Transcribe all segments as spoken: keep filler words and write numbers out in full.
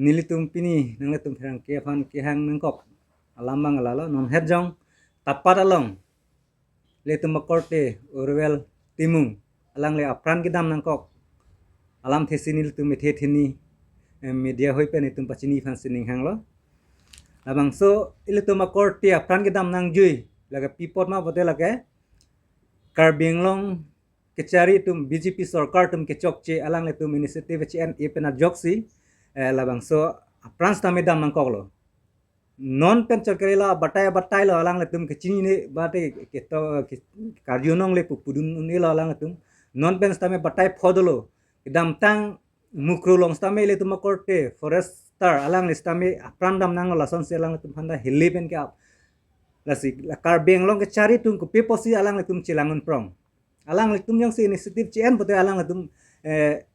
Nelitum pini nanglitum pherangke aphan kehang nangkok alam abang lalo, non Hetjong Tapat along ilitum akorte Orwell Timung alangli apran kedam nangkok alamthe si nelitum ithe thini, eh, media hoi pen itum pachini aphan si ning hanglo. Labangso ilitum akorte apran kedam nangjui lake pi apot ma pulote lake Karbi Anglong kachari atum, B J P sorkar atum kechokche alanglitum initiative che-en-e pen ajoksi, eh, labangso apran sitame dam nangkoklo. Non pen chot kali lo, batai batai lo, alanglitum kachinine bate keto ke-, karju nongle pu pudun un-e lo alanglitum. Non pen sitame batai pho dolo. Kedamtang Mukroh along sitame ilitum akorte forester alangli sitame apran dam nanglo, lasonsi alanglitum aphan ta hili pen ke ap. Lasi la Karbi Anglong kachari atum kopi apotsi alanglitum chelang un prong. Alanglitum jongsi initiative che-en pulote alanglitum, eh,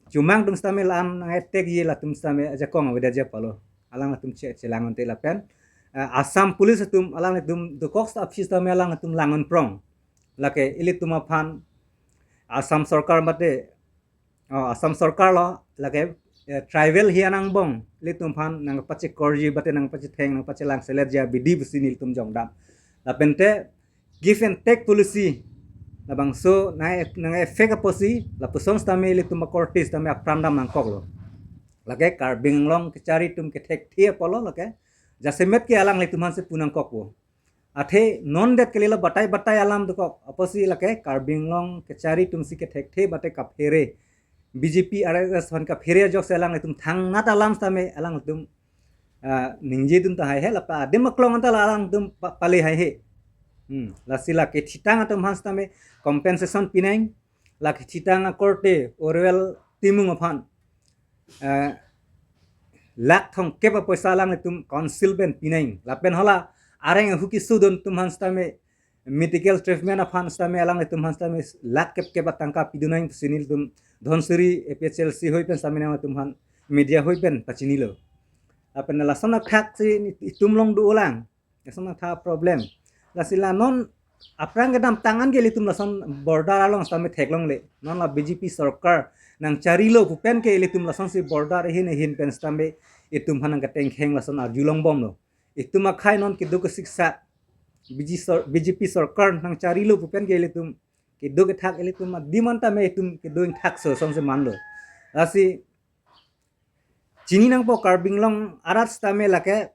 chomang atum sitame la-an nang-attack-ji latum sitame ajakong avedetji apotlo. Alanglitum che-, chelang un te lapen, eh, Assam Police atum alanglitum dokok staff sitame alanglitum lang un prong. Lake ilitum aphan Assam sorkar mate, oh, Assam sorkar lo lake, eh, tribal ahin angbong ilitum aphan nangpachekorji bate nangpachetheng nangpachelang seletji abidi pusi nelitum jongdam. Lapente give and take policy labangso nang, nang-effect apotsi lapuson sitame ilitum akorte sitame apran dam nangkoklo. Lake Karbi Anglong kachari atum kethekthe apotlo lake jasemet ke alanglitum aphansi pu nangkokpo. Athe non det kali lo, batai batai alam dokok apotsi lake Karbi Anglong kachari atumsi kethekthe bate kaphere, B J P R S S aphan kaphere ajoksi alanglitum thangnat alam sitame alanglitum, ah, ningjedun tahai he, lapen adim aklong anta la alanglitum pa-, pale haihe. Hmm, lasi la kethitang atum aphan sitame compensation pinang, la kethitang akorte Orwell Timung aphan, eh, lakh thomkep apoisa alanglitum council pen pinang. Lapen hala areng ahu kesudun atum aphan sitame medical treatment aphan sitame alanglitum aphan sitame lakh kep kep atangka pidun nang pusi nelitum Dhansiri A P H L C hoi pen sitame nangtum aphan media hoi pen pachinilo. Lapen lason athak si itum along do-olang. Lason athak problem. Lasi la non apran kedamtang an ke ilitum lason border along sitame theklongle. Non la B J P sorkar nangcharilo pu pen ke ilitum lasonsi border ahin ahin pen sitame itum aphan nangketengkheng lason arjulongbomlo. Itum akhei non kedo kesiksak B J sor-, B J P sorkar nangcharilo pu pen ke ilitum kedo kethak ilitum adim an tame itum kedo ingthak so song semanlo. Lasi chini nangpo Karbi Anglong arat sitame lake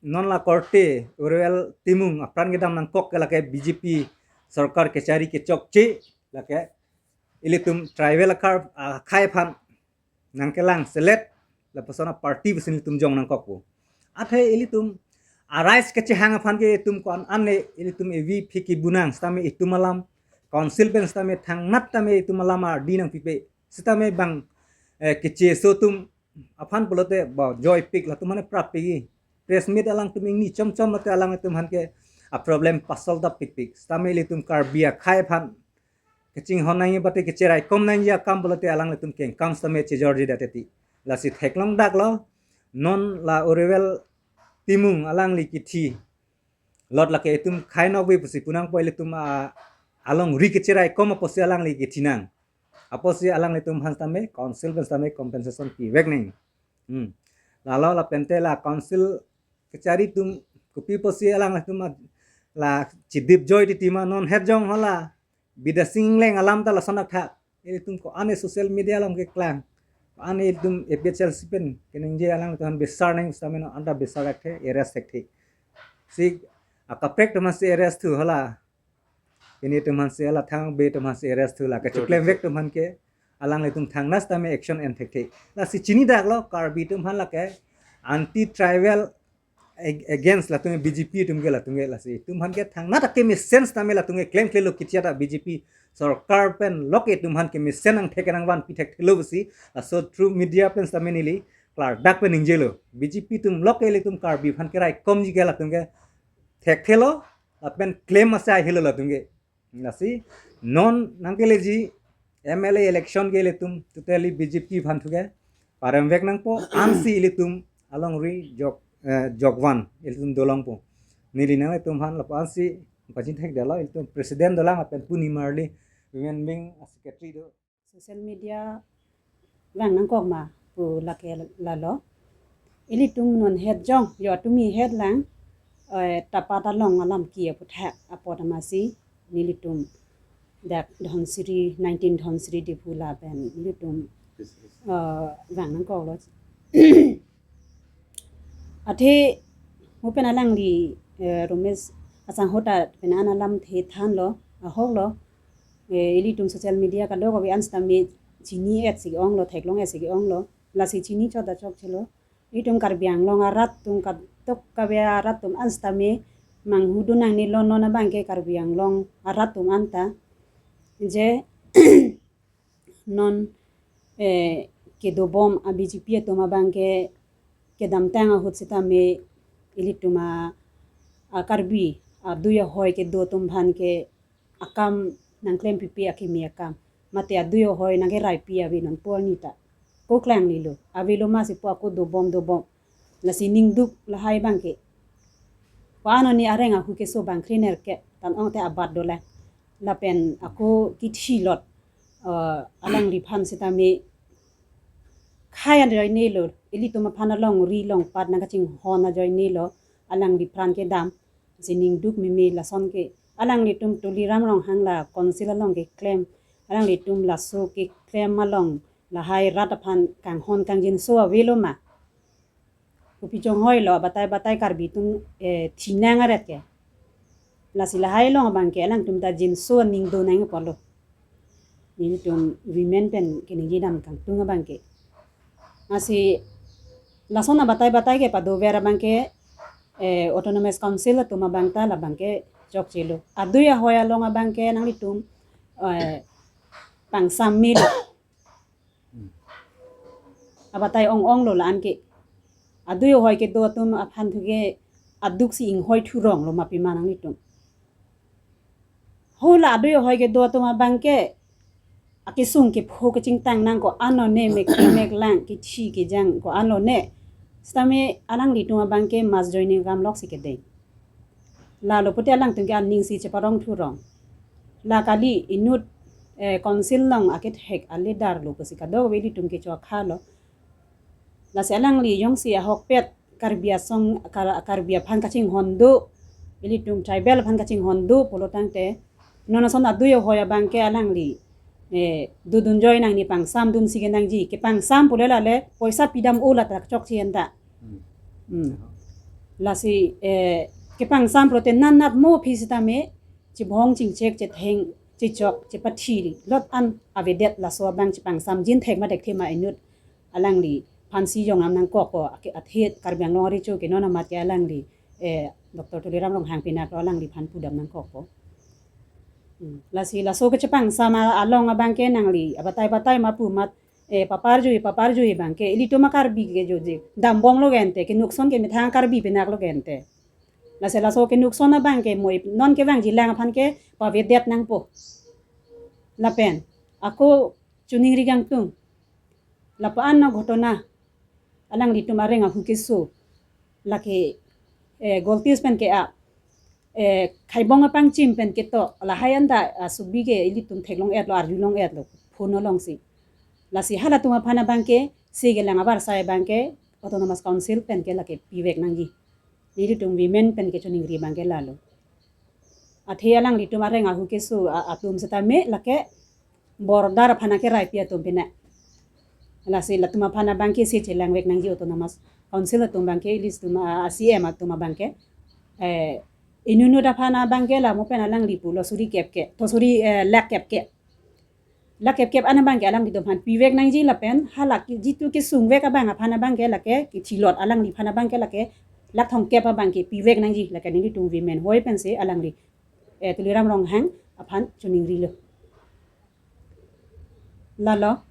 non la korte Orwell Timung apran kedam nangkok ke lake B J P sorkar kachari kechokche lake ilitum tribal akar, ah, akhei aphan nangkelang selet lapuson aparty pusi nelitum jong nangkokpo. Athe ilitum arise kachehang aphan ke itum ko-an ane ilitum evi phiki bunang sitame itum alam council pen sitame thangnat tame itum alam ardi nangpipe sitame bang, eh, kecheso atum aphan pulote ba joipik latum aphan prap pik-i. Press meet alangtum ingni chomchom mate alangtum aphan ke a problem pasol dap pikpik. Sitame ilitum Karbi akhei aphan kachinghon nangji bate kacheraikom nangji akam pulote alanglitum kengkam sitame chejorji dateti. Lasi theklong daklo non la Orwell Timung alangli kithi lot lake itum khai nokbe pusi pu nangpo, ilitum a alongri kacheraikom apotsi alangli kithi nang. Apotsi alanglitum aphan sitame council pen sitame compensation pivek nang. Hmm. Lalo lapente la council kachari atum kopi apotsi alanglitum a la chidip joi titi ma, non Hetjong hala Bidya Sing Engleng alam ta lason athak. Ilitum ko-an social media along keklang. Ko-an ilitum A P H L C pen keningje alanglitum aphan besar nang sitame non anta besar thekthe, arrest thekthe. Si akaprek atum aphansi arrest thu hala. Pini atum aphansi hala thang be atum aphansi arrest thu la kechoklemvek atum aphan ke alanglitum thangnat sitame action en thekthe. Lasi chini daklo Karbi atum aphan lake anti tribal ag-, against latum B J P atum ke latum ke lasi itum aphan ke thangnat akemesen sitame latum ke klemklelo kithi ata B J P sorkar pen lok itum aphan kemesen nangthek nangvanpi thekthelo pusi laso through media pen sitame neli klardak pen ningjelo. B J P atum lok ilitum Karbi aphan keraikomji ke latum ke thekthelo lapen claim asai helo latum ke. Lasi non nangkeleji M L A election ke ilitum totally B J P aphan thu ke paremvek nangpo, ansi ilitum alongri jok, eh, jokvan ilitum dolongpo. Neli nanglitum aphan lapu ansi pachin thekdetlo, ilitum president dolang lapen pu nimarli women wing secretary do. Social media vang nangkok ma. pu lake lalo. Ilitum non het jong, yo atumi het lang, eh, tapat along alam ki aputhak apot amatsi nelitum dak Dhansiri, nineteen Dhansiri Diphu lapen nelitum, eh, vang nangkoklo. Athe mo pen alangli, eh, Romesh asangho ta pen an alamthe thanlo, ahoklo, eh, ilitum social media kadokave an sitame chini-et si onglo, theklong-et si onglo, lasi chini chot ta chokchelo. Itum Karbi Anglong arat atum kadokave arat atum an sitame manghudun nangne lo non abangke Karbi Anglong arat atum anta. Je non, eh, kedobom a-B J P atum abangke kedamtang ahut sitame ilitum a, a Karbi adui ahoi kedo atum aphan ke akam nangklempipe akimi akam. Mate adui ahoi nangkeraipi ave non pu arni ta koklang nilo. Avelo masi pu ako dobom dobom. Lasi ningduk lahai abangke. Wa ano ni areng ahu keso bang kriner ke tan ong te abat dolang. Lapen ako kithilot, eh, alangliphan sitame khei ajoinelo, ilitum aphan alongri longpat nangkachinghon ajoinelo, alangliphan kedam, si ningduk meme lason ke, alanglitum Tuliram Ronghang la council along keklem, alanglitum laso keklem along, lahai rat aphan kanghon kangjinso avelo ma. Kopi chonghoi lo, batai batai Karbi atum, eh, thinang aret ke. Lasi lahai along abangke alangtum ta jinso aning donang apotlo. Nelitum women pen keningje dam kangtung abangke. Lasi lason abatai batai ke padover abangke, eh, Autonomous Council atum abang ta labangke chokchelo. Adui ahoi along abangke nanglitum, eh, pangsam melo. Abatai ong-onglo la-an ke. Adui ahoi kedo atum aphan thu ke aduk si inghoi thuronglo ma pima nanglitum. Ho la adui ahoi kedo atum abangke akesung kepho kechingtang nang ko-an lone, mek mek lang kethi kejang ko-an lone. Sitame alanglitum abangke mass joining kam lok si kedeng. Lalo pute alangtum ke aning si cheparong thurong. La kali inut, eh, council along akethek a-leader lo pusi kadokave ilitum kecho akhalo. Lasi alangli jongsi ahokpet Karbi asong, Kar-, Karbi aphan kachinghon do, ilitum tribal aphan kachinghon do pulo tangte, non ason adui ahoi abangke alangli, eh, dodun joi nangne, pangsamdun si kenangji, kepangsam pule lale poisa pidam-o la ta chokche anta. Hmm. Hmm. Lasi, eh, kepangsam pulote nat nat mo aphi sitame chibhong chingchek chetheng chechok chepathi lot an avedet, laso abang chepangsamjin thek ma dekthe ma inut alangliphan si jong am nangkokpo, ake athe Karbi Anglong arecho ke non amat ke alangli, eh, Doctor Tuliram Ronghang pinaklo alangliphan pudam nangkokpo. Hmm. Lasi laso kechepangsam a-, along abangke nangli abatai batai ma pu mat, eh, paparjui, paparjui abangke ilitum a-Karbi ke joji dambomlo gente, kenukson kemethang Karbi pinaklo gente. Lasi laso kenukson abangke mo ip-, non kevangji lang aphan ke pavedet nangpo. Lapen ako choningri kangtung. Lapu-an no ghotona alanglitum areng ahu keso, lake, eh, goltis pen ke a, eh, khaibong apangchim pen keto, lahai anta, ah, subi ke ilitum theklong-etlo, arjulong-etlo phone alongsi. Lasi halatum aphan abangke, si kelang abar sai abangke Autonomous Council pen ke lake pivek nangji. Nelitum women pen kechoningri abangke lalo. Athe alanglitum areng ahu keso a-, atum sitame lake border aphan akeraipi atum pina. Lasi latum aphan abangke si chelangvek nangji Autonomous Council atum abangke, ilitum a, a-C M atum abangke. Eh, inutnut aphan abangke la mo pen alangli pulo suri kep ke, to suri, eh, lakh kep ke. Lakh kep kep an abangke alanglitum aphan pivek nangji lapen hala ke jitu kesungvek abang aphan abangke lake kithilot alangliphan abangke lake lakh thomkep abangke pivek nangji, lake nelitum women hoi pensi alangli, eh, Tuliram Ronghang aphan choningrilo. Lalo,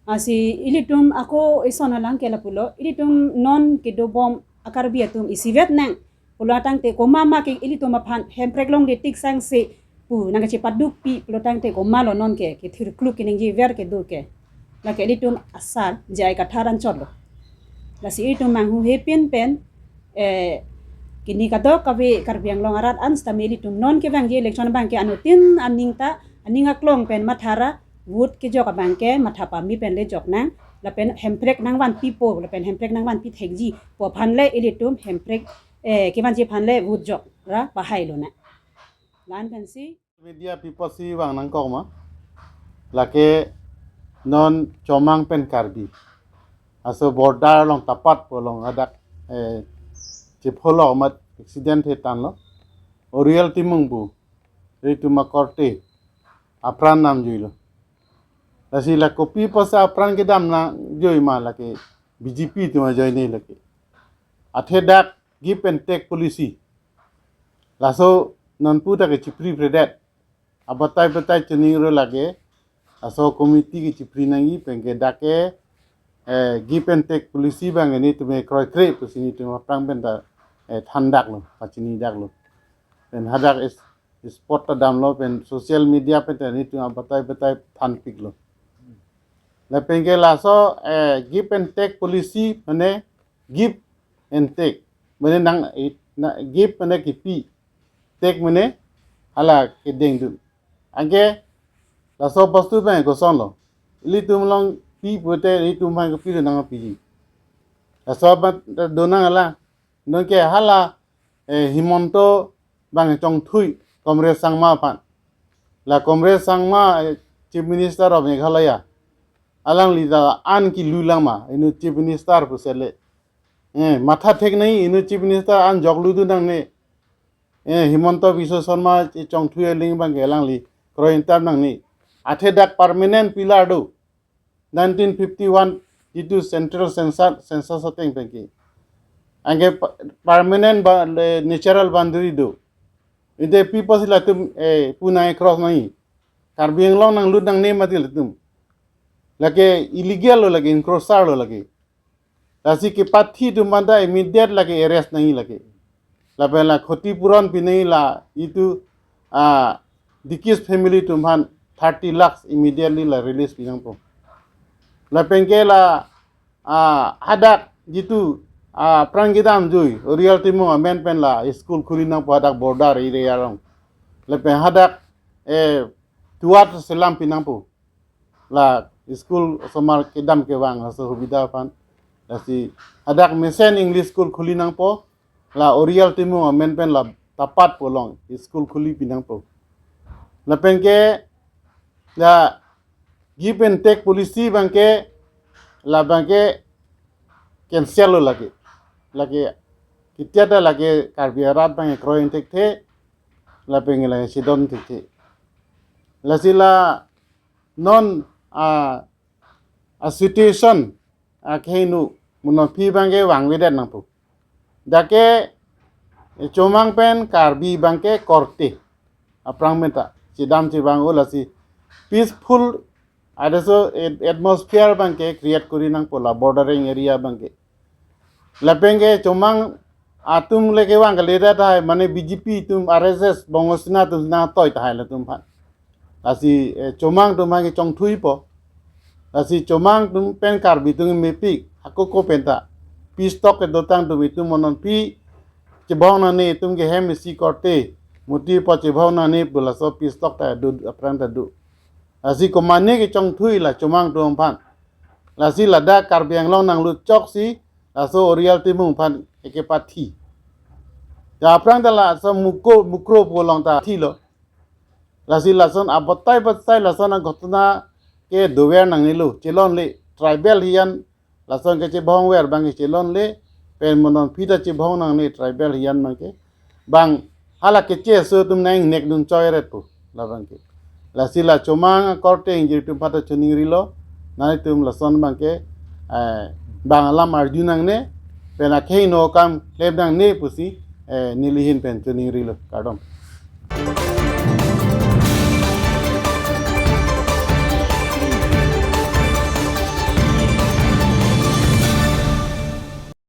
lasi ilitum ako ison alang ke lapulo, ilitum non kedobom a-Karbi atum isivet nang pulo tangte komat ma ke ilitum aphan Hemprek longletik sangse pu nangkachepadukpi pulo tangte komatlo non ke, kethirkluk keningjever kedo ke. Lake ilitum asar J I Kathar anchotlo. Lasi ilitum manghuhepin pen, eh, kini kadokave Karbi Anglong arat an sitame ilitum non kevangji election abangke anuttin aning ta, aning aklong pen mathara, vote kejok abangke matha pame pen le jok nang, Lapen hemprek nangvanpipo, lapen hemprek nangvanpi thekji pu aphan le ilitum hemprek, eh, kevanji aphan le vote jok ra pahai lonang. La-an pensi media people si vang nangkok ma. Lake non Chomang pen Karbi aso border along, Tapat pu along hadak, eh, chepholok amat accident he tanlo. Oriel Timung pu, ilitum akorte, apran namjuilo. Lasi la kopi apotsi apran kedam nangjuima, lake B J P atum ajoine lake. Athe dak give and take policy. Laso nonpu ta kechipri predet. Abatai batai choningri lake. Aso committee kechipri nangji pen ke dak ke, eh, give and take policy abang nelitum kroikre pusi nelitum aphrang pen ta, eh, thandaklo, pachinidaklo. Pen hadak is, spot ta damlo pen social media pen ta nelitum abatai batai thanpiklo. Lapen ke laso, eh, give and take policy mane give and take. Mane nang, eh, na, give mane kipi. Take mane hala kedengdun. Anke laso bostu pen kosonlo. Ilitum along pi pute ilitum aphan kopilo nangpiji. Laso abang donang hala. Non ke hala, eh, Himanta abang chongthui Congress Sangma aphan. La Congress Sangma, eh, Chief Minister of Meghalaya. Alangli ta an kilu lang ma, inut Chief Minister pusele. Eh, matha thek nangji, inut Chief Minister an joklu dun nangne. Eh, Himanta Biswa Sarma chongthui aling abang ke alangli kroitam nangne. Athe dak permanent pillar do. Nineteen fifty-one jitu central census, census ateng pen ke. Anke pa-, permanent ba, le, natural boundary do. Ide pi apotsi latum, eh, punai cross nangji. Karbi Anglong nanglut nangne mati latum. Lake illegal lo lake, encroacher lo lake. Lasi kepathi atum aphan ta immediate lake arrest nangji lake. Lapen la khoti puron pi nangji la itum, ah, Dikis family atum aphan thirty lakhs immediately la release pi nangpo. Lapen ke la, ah, hadak jitu, ah, apran kedamjui Oriel Timung amen pen la school khuli nangpo hadak border area along. Lapen hadak, eh, tuat selam pi nangpo. La school osomar kedam kevang aso subida aphan. Lasi hadak mesen English school khuli nangpo. La Oriel Timung amen pen la Tapat pu along school khuli pi nangpo. Lapen ke la give and take policy abang ke, la abang ke cancel lo lake. Lake ketia ta lake Karbi arat abang kroi thekthe, lapen ke lake chedon thekthe. Lasi la non, ah, a situation, ah, kehingno mo non aphi abang ke vangvedet nangpo. Dak ke, eh, Chomang pen Karbi abang ke korte. Aphrang pen ta chedam chevang-o lasi peaceful, ada so at-, atmosphere abang ke create kori nangpo la bordering area abang ke. Lapen ke Chomang atum le kevang kalidet tahai, mane B J P atum, R S S, Bongo Sena atum nangtoi tahai latum aphan. Lasi, eh, Chomang atum aphan ke chongthuipo. Lasi Chomang atum pen Karbi atum mepik, hako ko pen ta. Peace talk kedotang atum itum mo non aphi chebong nangne, itum ke hem isi korte, muti po chebong nangne pu laso peace talk ta do, aphrang ta do. Lasi komane kechongthui la Chomang atum aphan. Lasi ladak Karbi Anglong nanglut choksi, laso Oriel Timung aphan ekepathi. Ya aphrang ta laso Mukro, Mukro pu along ta thilo. Lasi lason abatai batai lason aghotona ke dover nangnelo, chelonle, tribal hiyan lason kechebongver abang ke chelonle, pen mo non aphi ta chebong nangne tribal hiyan abang ke. Bang hala keche aso atum nang nekdun choiret pu labang ke. Lasi la Chomang akorte ingjir atum aphan ta choningrilo, nanglitum lason abang ke, eh, bang alam arju nangne, pen akehingno akam klem nangne pusi, eh, neli ahin pen choningrilo, kardom.